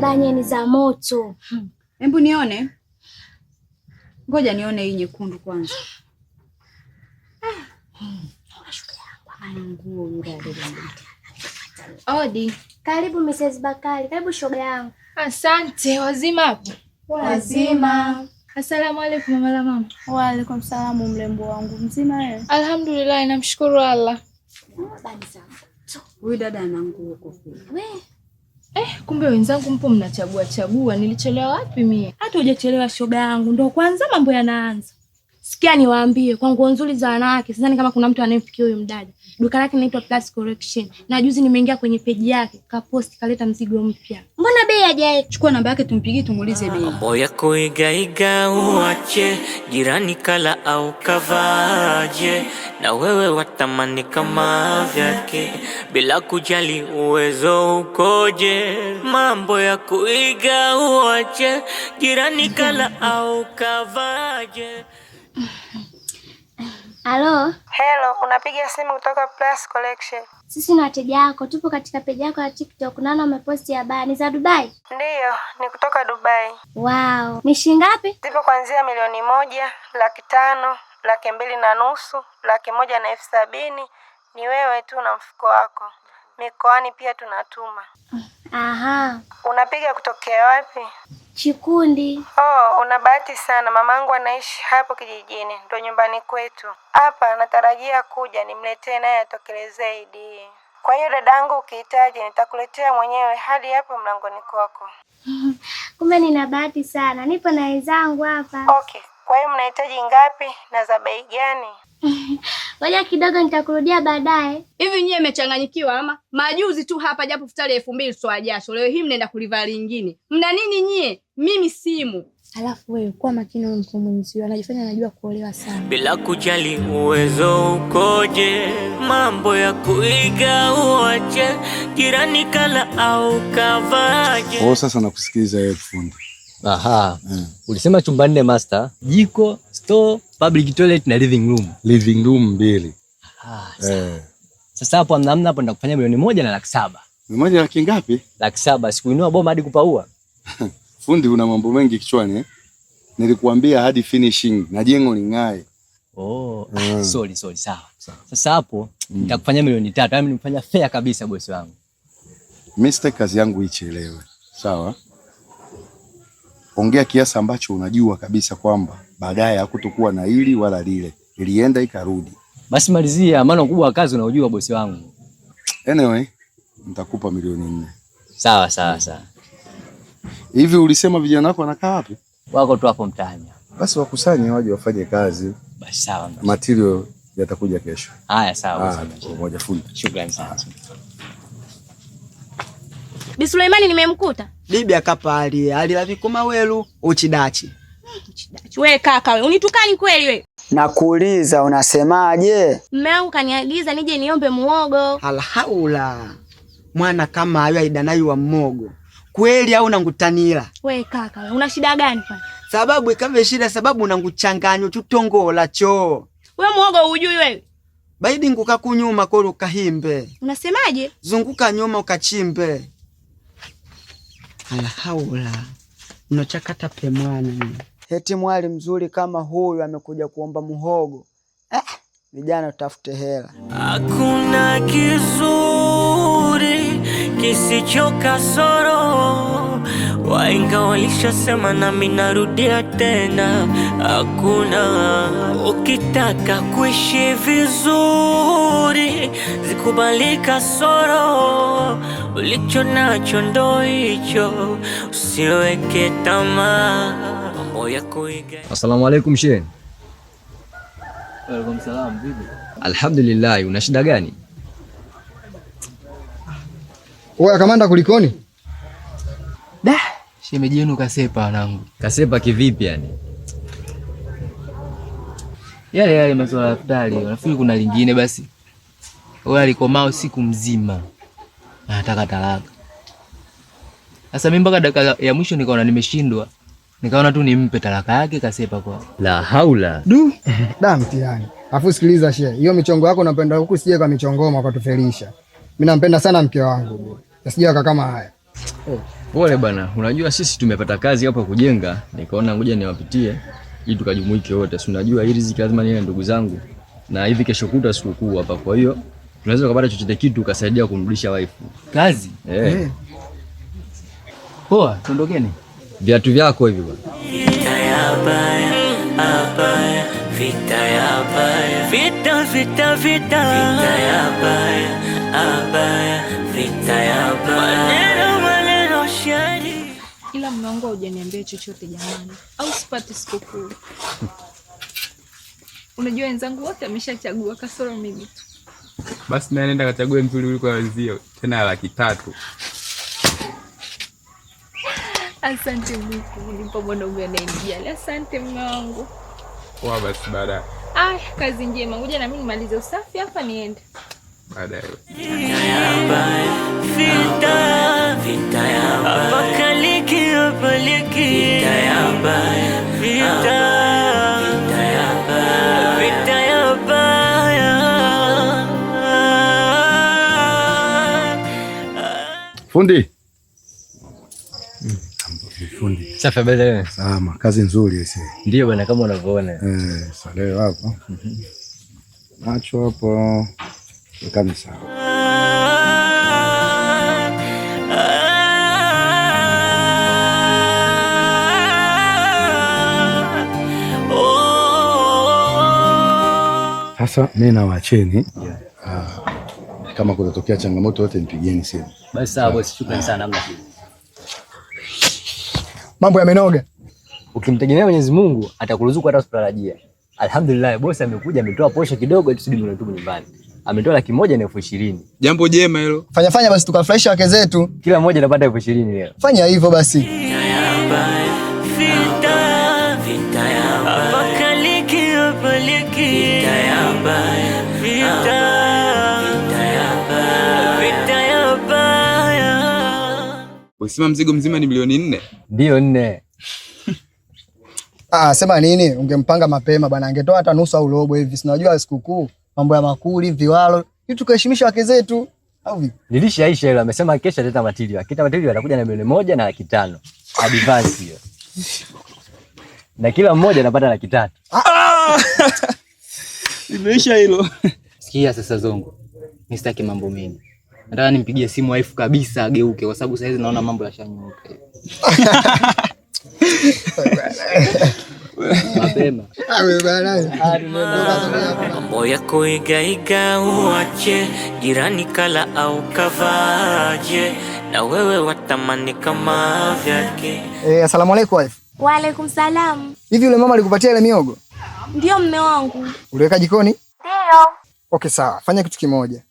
Abanye ni za moto. Hebu nione. Ngoja nione hii nyekundu kwanza. Nguo yule dada. Odi. Karibu Mrs. Bakari, karibu shoga yangu. Asante. Wazima hapo? Wazima. Asalamu alaykum mama la mama. Wa alaikum salamu mrembo wangu. Mzima wewe? Alhamdulillah, namshukuru Allah. Bani za moto. Huyu dada ana nguo kofia. We, Kumbe wenzangu mpo mnachagua chagua. Nilichelewa wapi mie? Hata hujachelewa shoga yangu, ndo kwanza mambo yanaanza. Sikia niwaambie, kwa nguo nzuri za wanawake sidhani kama kuna mtu anayemfikia huyu mdada. Duka lake linaitwa Plus Collection. Na juzi nimeingia kwenye peji yake, kaposti kaleta mzigo mpya. Mbona bei hajaeka? Chukua namba yake tumpigie tumuulize bei. Mambo ya kuigaiga uache, jirani kala au kavaje, na wewe watamani kama vyake, bila kujali uwezo ukoje. Mambo ya kuiga uache, jirani kala au kavaje. Halo, Hello, unapiga simu kutoka Plus Collection. Sisi ni wateja wako, tupo katika peji yako ya TikTok. Naona umeposti habari ni za Dubai. Ndiyo, ni kutoka Dubai. Wow, ni shilingi ngapi? Zipo kuanzia 1,000,000, 500,000, 250,000, 170,000. Ni wewe tu na mfuko wako. Mikoani pia tunatuma. Aha, Unapiga kutokea wapi? Chikundi. Oh, una bahati sana. Mamangu anaishi hapo kijijini, ndo nyumbani kwetu. Hapa natarajia kuja nimletee naye atokelezee ID. Kwa hiyo dadangu, ukihitaji nitakuletea mwenyewe hadi hapo mlangoni kwako. Kumbe nina bahati sana, nipo na wenzangu hapa. Okay, kwa hiyo mnahitaji ngapi na za bei gani? Ngoja kidogo, nitakurudia baadaye. Hivi nyie mmechanganyikiwa ama? Majuzi tu hapa japo futari 2000 toa jasho. Leo hii mnaenda kulivaa lingine. Mna nini nyie? Mimi simu. Alafu wewe kuwa makini, huyo mtu mwenzio anajifanya anajua kuolewa sana. Bila kujali uwezo ukoje, mambo ya kuiga uache, jirani kala au kavaje. Kwa hiyo sasa nakusikiliza wewe fundi. Aha. Ulisema chumba nne master, jiko, store, public toilet na living room. Living room 2. Ah, sawa. Sasa hapo hamna hamna, hapo nitakufanyia 1,700,000. Milioni laki ngapi? 700,000, sikuinua boma hadi kupaua. Fundi una mambo mengi kichwani eh? Nilikuambia hadi finishing na jengo ling'ae. Oh, sorry sorry, sawa. Sasa hapo nitakufanyia 3,000,000. Yaani nimefanya fair kabisa bosi wangu. Mimi sitaki kazi yangu ichelewe. Sawa? Ongea kiasi ambacho unajua kabisa kwamba baadaye hakutokuwa na hili wala lile. Ilienda ikarudi. Basi malizia, maana ukubwa wa kazi unaujua bosi wangu. Anyway, nitakupa 4,000,000. Sawa sawa sawa. Hivi ulisema vijana wako wanakaa wapi? Wako tu hapo mtaani. Basi wakusanye waje wafanye kazi. Basi sawa. Material yatakuja kesho. Haya sawa. Moja fundi. Shukrani sana. Bi Suleimani nimemkuta. Bibi akapa alila vikoma welu uchidachi. Uchidachi. We kaka we, unitukani kweli we? Nakuuliza unasemaje? Mume wangu kaniagiza nije niombe muogo. Alhaula. Mwana kama ayo aidanayu wa mmogo. Kweli au nangutanila? We kaka we, una shida gani kwani? Sababu ikave shida sababu nanguchanganyo chutongola cho. We muogo hujui wewe? Baidi nguka kunyuma kolu ukahimbe. Unasemaje? Zunguka nyuma ukachimbe. Alhaula. Mnochakata pe mwana. Heti mwali mzuri kama huyu amekuja kuomba muhogo. Vijana tutafute hela. Hakuna kizuri kisicho kasoro. Wahenga walishasema nami narudia tena, hakuna. Ukitaka kuishi vizuri zikubali kasoro, ulicho nacho ndo hicho, usiweke tamaa. Mambo ya kuiga. Asalamu alaykum shehe. Wa alaykum salam, vipi? Alhamdulillah, una shida gani? Oya kamanda, kulikoni? Da, shemeji yenu kasepa wanangu. Kasepa kivipi yani? Yale yale masuala ya futari, nafikiri kuna lingine basi. Wewe alikomaa usiku mzima. Anataka talaka. Sasa mimi mpaka dakika ya mwisho nikaona nimeshindwa. Nikaona tu nimpe talaka yake kasepa kwa. La haula. Du, da mtihani. Alafu sikiliza shehe, hiyo michongo yako unapenda huku sije kwa michongoma kwa tufelisha. Mimi nampenda sana mke wangu. Sije kama haya. Pole bana, unajua sisi tumepata kazi hapa kujenga, nikaona ngoja niwapitie ili tukajumuike wote. Si unajua hii riziki lazima niwe ndugu zangu. Na hivi kesho kutwa sikukuu hapa, kwa hiyo tunaweza kupata chochote kitu ukasaidia kumrudisha wife. Kazi? Eh. Poa, tuondokeni. Viatu vyako hivi bwana. Vita ya baya, abaya, vita ya baya. Vita, vita, vita. Vita ya baya, abaya, vita ya baya. Maneno, maneno, shari. Ila mume wangu hujaniambia chochote jamani. Au sipati sikukuu. Unajua wenzangu wote ameshachagua kasoro mimi tu. Basi naye nenda kachague mzuri kuliko wenzio, tena 300,000. Asante Mungu kunipa mwanaume anayenijali. Asante mume wangu. Poa basi baadaye. Ay, kazi njema. Ngoja na mimi nimalize usafi hapa niende. Baadaye. Vita, vita ya baya. Apakaliki, apaliki. Vita ya baya. Vita, vita ya baya. Vita ya baya. Fundi. Fundi. Safi, habari leo. Salama, kazi nzuri hizi. Ndio bwana, kama unavyoona. Sasa leo hapa. Macho hapo. Kama sawa. Sasa mimi nawaacheni. Kama kutatokea changamoto yote nipigieni simu. Basi sawa bosi, shukrani sana, hamna shida. Mambo yamenoga. Ukimtegemea Mwenyezi Mungu atakuruzuku hata usitarajia. Alhamdulillah, bosi amekuja ametoa posho kidogo tusudi mnatubu nyumbani. Ametoa 120,000. Jambo jema hilo. Fanya fanya basi tukafurahisha wake zetu. Kila mmoja anapata 20,000 leo. Fanya hivyo basi. Vita, vita ya baya. Apakaliki, apaliki. Vita ya baya. Vita, vita ya baya. Vita ya baya. Usema mzigo mzima ni 4,000,000? Ndio 4. Ah, sema nini? Ungempanga mapema bwana, angetoa hata nusu au robo hivi. Si unajua sikukuu, mambo ya makuli, viwalo, ili tukaheshimisha wake zetu. Au vipi? Nilishaisha hilo, amesema kesho ataleta material. Akileta material atakuja na 1,100,000. Advance hiyo. Na kila mmoja anapata 300,000. Imeisha hilo. Sikia sasa Zongo. Mimi sitaki mambo mengi. Nataka nimpigie simu wife kabisa ageuke kwa sababu saizi naona mambo yashanyooka. Mapema. Mambo ya kuigaiga uache, jirani kala au kavaje, na wewe watamani kama vyake. Asalamu alaykum wife. Wa alaykum salam. Hivi yule mama alikupatia ile miogo? Ndio mume wangu. Uliweka jikoni? Ndio. Okay sawa, fanya kitu kimoja.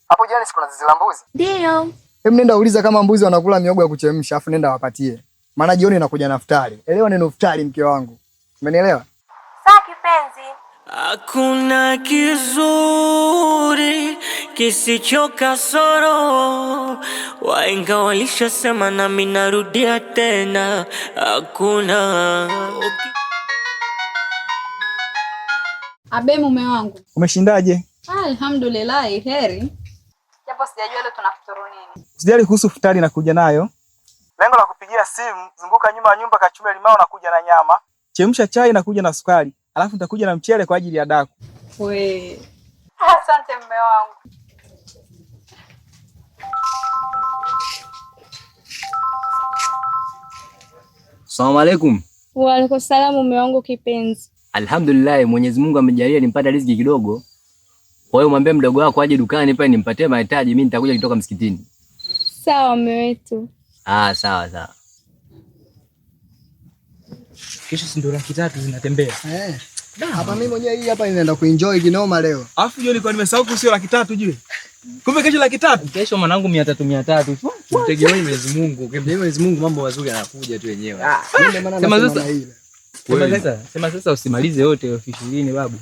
Hapo jirani si kuna zizi la mbuzi? Ndio. Hebu nenda uliza kama mbuzi wanakula miogo ya kuchemsha, afu nenda wapatie. Maana jioni inakuja na futari. Elewa neno futari mke wangu. Umenielewa? Sawa kipenzi. Hakuna kizuri kisicho kasoro. Wahenga walishasema nami narudia tena. Hakuna. Abe mume wangu. Umeshindaje? Alhamdulillah, heri. Japo sijajua leo tunafuturu nini. Usijali kuhusu futari na kuja nayo. Lengo la kupigia simu, zunguka nyuma ya nyumba kachume limao na kuja na nyama. Chemsha chai na kuja na sukari. Alafu nitakuja na mchele kwa ajili ya daku. We. Asante mume wangu. Asalamu alaykum. Wa alaykum salaam mume wangu kipenzi. Alhamdulillah, Mwenyezi Mungu amejalia nimpata riziki kidogo. Kwa hiyo mwambie mdogo wako aje dukani pale nimpatie mahitaji, mimi nitakuja kutoka msikitini. Sawa mume wetu. Ah, sawa sawa. Kesho si ndio 300,000 zinatembea. Hapa mimi mwenyewe hii hapa ninaenda kuenjoy kinoma leo. Alafu jioni kwa nimesahau kuhusu 300,000 jue. Kumbe kesho 300,000. Kesho mwanangu 300 300. Mtegemee Mwenyezi Mungu. Ukimtegemea Mwenyezi Mungu mambo mazuri yanakuja tu yenyewe. Sema sasa. Sema sasa usimalize yote 20,000 babu.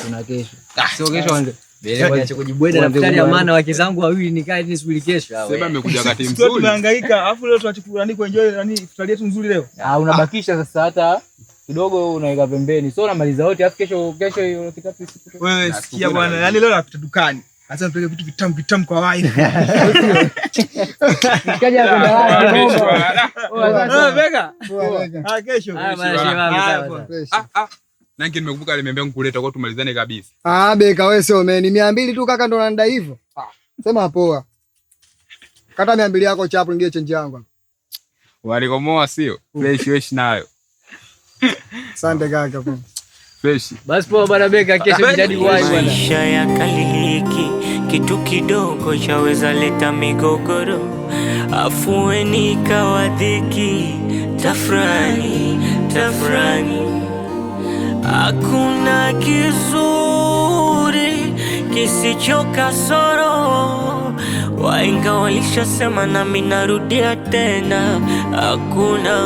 Kuna kesho. Sio kesho anze. Niache kujibweda na futari ya maana wake zangu wawili nikae nisubiri kesho. Sema amekuja wakati mzuri. Tumehangaika, alafu leo tunachukua nani kuenjoy nani futari yetu nzuri leo. Ah, unabakisha sasa hata kidogo unaweka pembeni. Sio unamaliza yote alafu kesho kesho hiyo 300,000. Wewe sikia bwana, yani leo napita dukani. Lazima tupeleke vitu vitamu vitamu kwa wife. Mshikaji anapenda watu. Ah, Beka. Ah, kesho. Ah, Nanki nimekumbuka aliniambia nikuleta kwa tumalizane kabisa. Ah, Beka wewe sio meni. 200 tu kaka ndo unanidai hivyo. Sema poa. Kata 200 yako chapu ingie change yangu. Walikomoa sio? Fresh fresh nayo. Asante kaka. Fresh. Basi poa bwana Beka, kesho mjadi wai bwana. Maisha ya kaliliki, kitu kidogo chaweza leta migogoro, afueni ikawa dhiki, tafrani tafrani, hakuna kizuri kisicho kasoro. Wahenga walishasema, nami narudia tena, hakuna.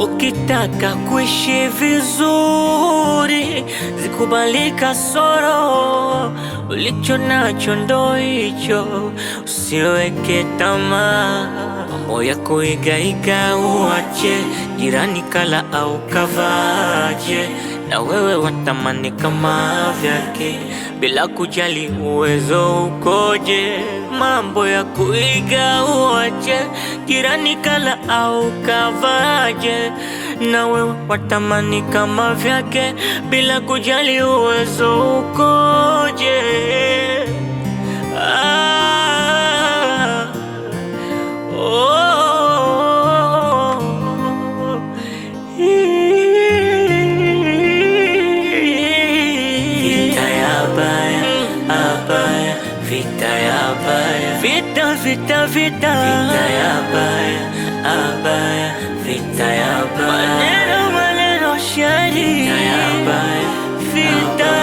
Ukitaka kuishi vizuri, zikubali kasoro, ulicho nacho ndo hicho, usiweke tamaa. Mambo ya kuigaiga uache, jirani kala au kavaje, na wewe watamani kama vyake, bila kujali uwezo ukoje. Mambo ya kuiga uache, jirani kala au kavaje, na wewe watamani kama vyake, bila kujali uwezo ukoje. Ah, oh, Vita ya baya, abaya, vita ya baya, vita vita vita, vita ya baya, abaya, vita ya baya, maneno maneno shari, vita ya baya, vita,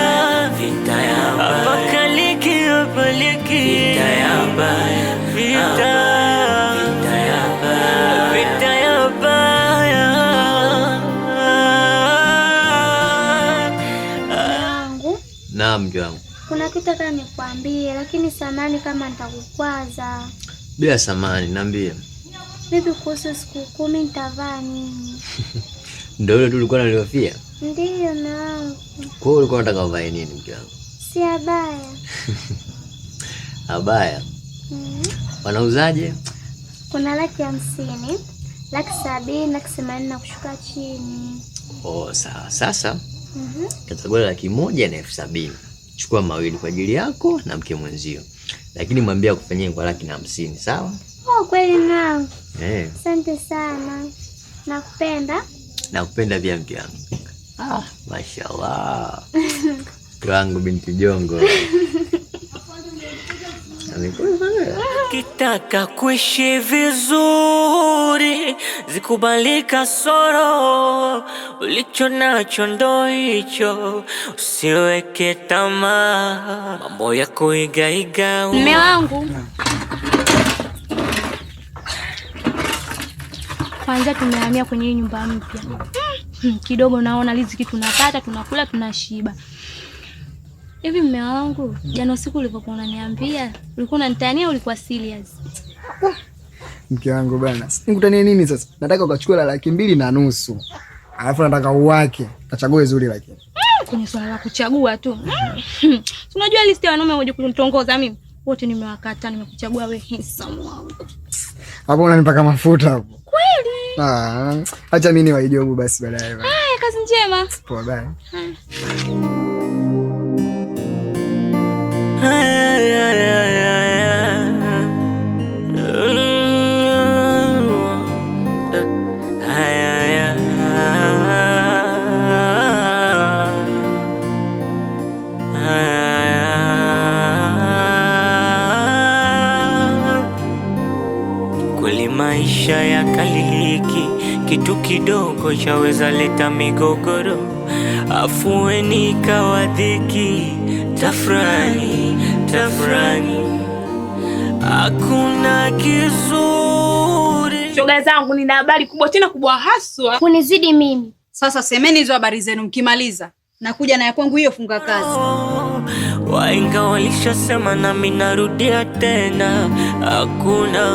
vita ya baya, apakaliki apaliki, vita ya baya, vita, vita ya baya, vita ya baya. Wangu, Naam, mke wangu. kuna kitu nataka nikwambie, lakini samahani kama nitakukwaza. Bila samani, niambie. Vipi kuhusu sikukuu, mimi nitavaa nini? Ndio ile tu ulikuwa unalihofia? Ndiyo mume wangu, Kwa hiyo ulikuwa unataka uvae nini mke wangu? si abaya. Abaya. Wanauzaje? Kuna 50,000, 70,000, 80,000 na kushuka chini. Oh, sawa. Sasa kachagua 170,000. Chukua mawili kwa ajili yako na mke mwenzio, lakini mwambie akufanyie kwa 150,000, sawa? Oh, kweli mume wangu. Eh, Asante sana, nakupenda. nakupenda pia mke wangu. Ah, mashallah. Mke wangu binti Jongo. Ukitaka kuishi vizuri, zikubali kasoro, ulicho nacho ndo hicho, usiweke tamaa, mambo ya kuigaiga. Mume wangu, kwanza tumehamia kwenye hii nyumba mpya. Kidogo naona riziki tunapata, tunakula, tunashiba. Hivi mume wangu, jana usiku ulivyokuwa unaniambia, ulikuwa unanitania, ulikuwa serious? Mke wangu bana, nikutanie nini sasa? Nataka ukachukue la 250,000. Alafu nataka uwake. Kachague zuri lakini. Kwenye swala la kuchagua tu. Unajua list ya wanaume waje kunitongoza mimi. Wote nimewakataa, nimekuchagua wewe handsome wangu. Hapo unanipaka mafuta hapo. Kweli? Ah, acha mimi niwaijobu basi baadaye. Haya, kazi njema. Poa, bye. Kweli maisha ya kaliliki, kitu kidogo chaweza leta migogoro, afueni ikawa dhiki, tafrani tafrani, hakuna kizuri. Shoga zangu, nina habari kubwa tena kubwa haswa. Kunizidi mimi. Sasa semeni hizo habari zenu, mkimaliza nakuja na ya kwangu hiyo funga kazi. Wahenga walishasema nami narudia tena, hakuna.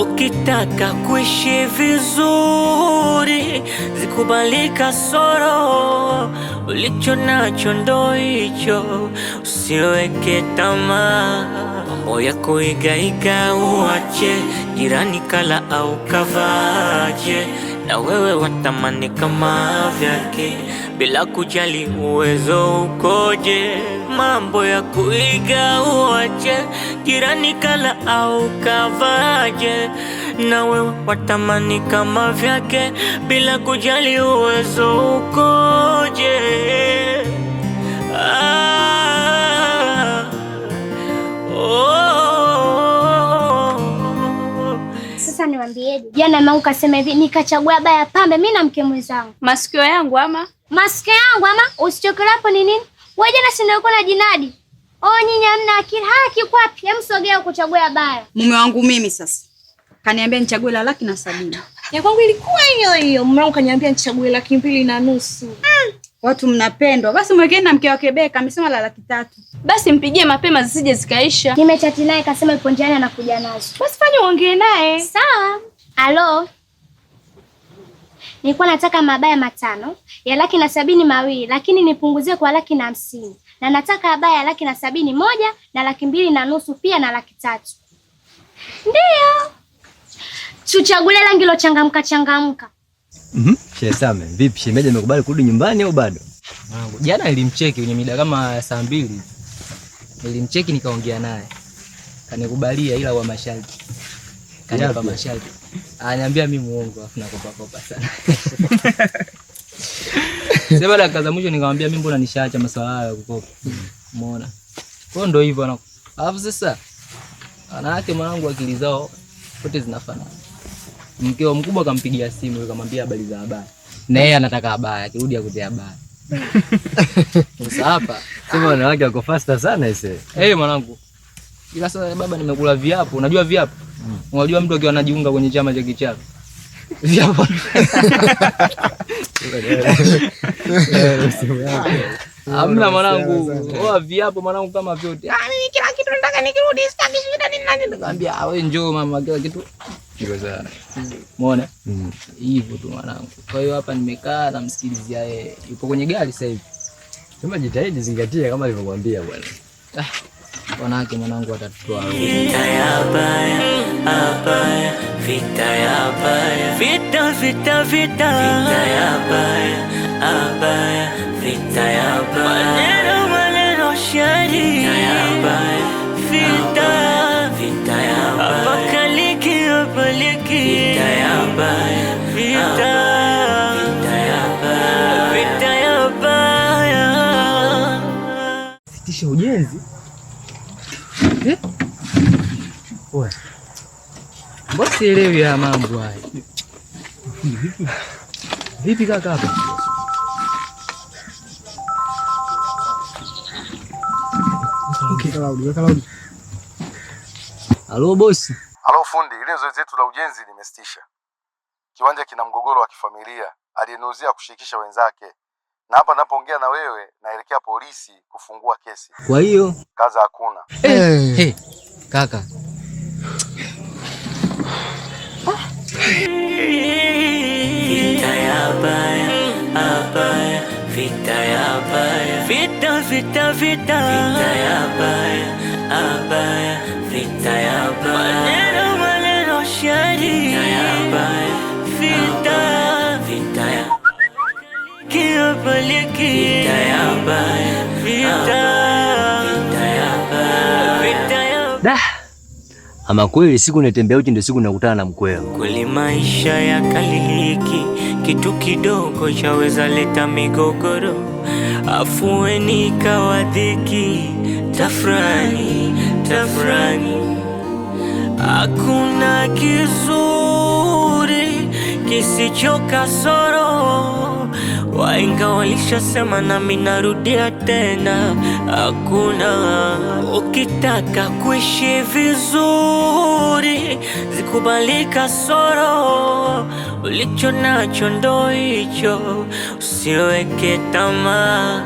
Ukitaka kuishi vizuri, zikubali kasoro, ulicho nacho ndo hicho, usiweke tamaa. Mambo ya kuigaiga uache, jirani kala au kavaje, na wewe watamani kama vyake, bila kujali uwezo ukoje. Mambo ya kuiga uache, jirani kala au kavaje, na wewe watamani kama vyake, bila kujali uwezo ukoje. Ah, oh. Sasa niwaambieje? Jana mama kasema hivi nikachagua baya pambe mimi na mke mwenzangu. Masikio yangu ama? Masikio yangu ama usichokelapo ni nini? Wewe jana si ndio na jinadi? Oh, nyinyi hamna akili. Haki kwapi? Hem, sogea kuchagua baya. Mume wangu mimi sasa kaniambia nichague la 170,000. Ya kwangu ilikuwa hiyo hiyo. Mume wangu kaniambia nichague 250,000. Watu mnapendwa. Basi mwekeni na mke wake Beka amesema la 300,000. Basi mpigie mapema zisije zikaisha. Nimechati naye kasema yupo njiani anakuja nazo. Basi fanya uongee naye. Sawa. Alo. Nilikuwa nataka mabaya 5 ya 172,000 lakini nipunguzie kwa 150,000. Na nataka abaya ya 171,000 na 250,000 pia na 300,000. Ndio. Tuchagulie rangi lo changamka changamka. Shesame, vipi shemeji amekubali kurudi nyumbani au bado? Jana nilimcheki kwenye mida kama saa 2. Nilimcheki nikaongea naye. Kanikubalia ila kwa masharti. Kanipa masharti. Ananiambia mimi muongo afu nakopa kopa sana. Sema dakika za mwisho nikamwambia mimi mbona nishaacha masuala hayo ya kukopa. Umeona? Kwa ndio hivyo ana. Alafu sasa wanawake mwanangu akili zao wote zinafanana. Mkeo mkubwa kampigia simu akamwambia habari za habari. Na yeye anataka habari, akirudi akute habari. Sasa hapa sema wanawake wako faster sana ise. Eh, mwanangu. Ila sasa baba nimekula viapo, unajua viapo? Unajua mtu akiwa anajiunga kwenye chama cha kichawi. Viapo. Hamna mwanangu. Oa viapo mwanangu kama vyote. Ah, mimi kila kitu nataka nikirudi sitaki shida nini nani. Nikamwambia ah, wewe njoo mama kila kitu. Iko sawa. Umeona? Hivyo tu mwanangu. Kwa hiyo hapa nimekaa namsikilizia yeye. Yupo kwenye gari sasa hivi. Sema jitahidi zingatia kama alivyokuambia bwana. Ah, wanawake mwanangu watatutoa. Vita ya baya, abaya, vita ya baya. Vita, vita, vita. Vita ya baya, abaya, vita ya baya. Maneno, maneno shari. Vita ya baya, vita, vita ya baya. Apakaliki, apaliki. Vita ya baya, vita, vita ya baya. Vita ya baya. Sitisha ujenzi. Oe. Mbona sielewi ya mambo haya? Vipi kaka hapa? Okay. Halo bosi. Halo fundi, ile zoezi letu la ujenzi limesitisha. Kiwanja kina mgogoro wa kifamilia, aliyeniuzia kushirikisha wenzake. Na hapa ninapoongea na wewe naelekea polisi kufungua kesi. Kwa hiyo kaza hakuna. Hey, kaka. Vita ya baya, abaya, vita ya baya. Vita, vita, vita. Vita ya baya, abaya, vita ya baya. Maneno, maneno shari. Vita ya baya, vita, vita ya Kiapaliki. Vita ya baya, vita, vita ya baya. Vita ya Da. Ama kweli siku nitembea uchi ndio siku nakutana na mkweo. Kweli maisha ya kaliliki, kitu kidogo chaweza leta migogoro. Afueni ikawa dhiki, tafrani, tafrani. Hakuna kizuri kisicho kasoro. Wahenga walishasema nami narudia tena, hakuna. Ukitaka kuishi vizuri, zikubali kasoro, ulicho nacho ndo hicho, usiweke tamaa.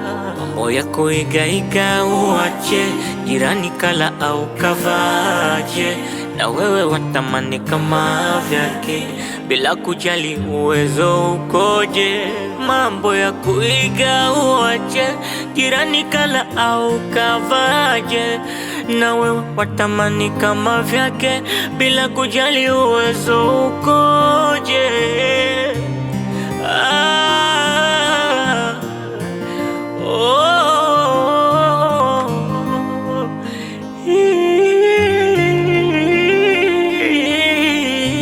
Mambo ya kuigaiga uache, jirani kala au kavaje, na wewe watamani kama vyake, bila kujali uwezo ukoje. Mambo ya kuiga uache, jirani kala au kavaje, na wewe watamani kama vyake, bila kujali uwezo ukoje. Ah, oh,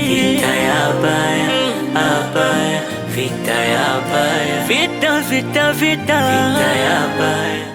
vita ya baya, abaya, vita ya baya, vita, vita, vita, vita ya baya.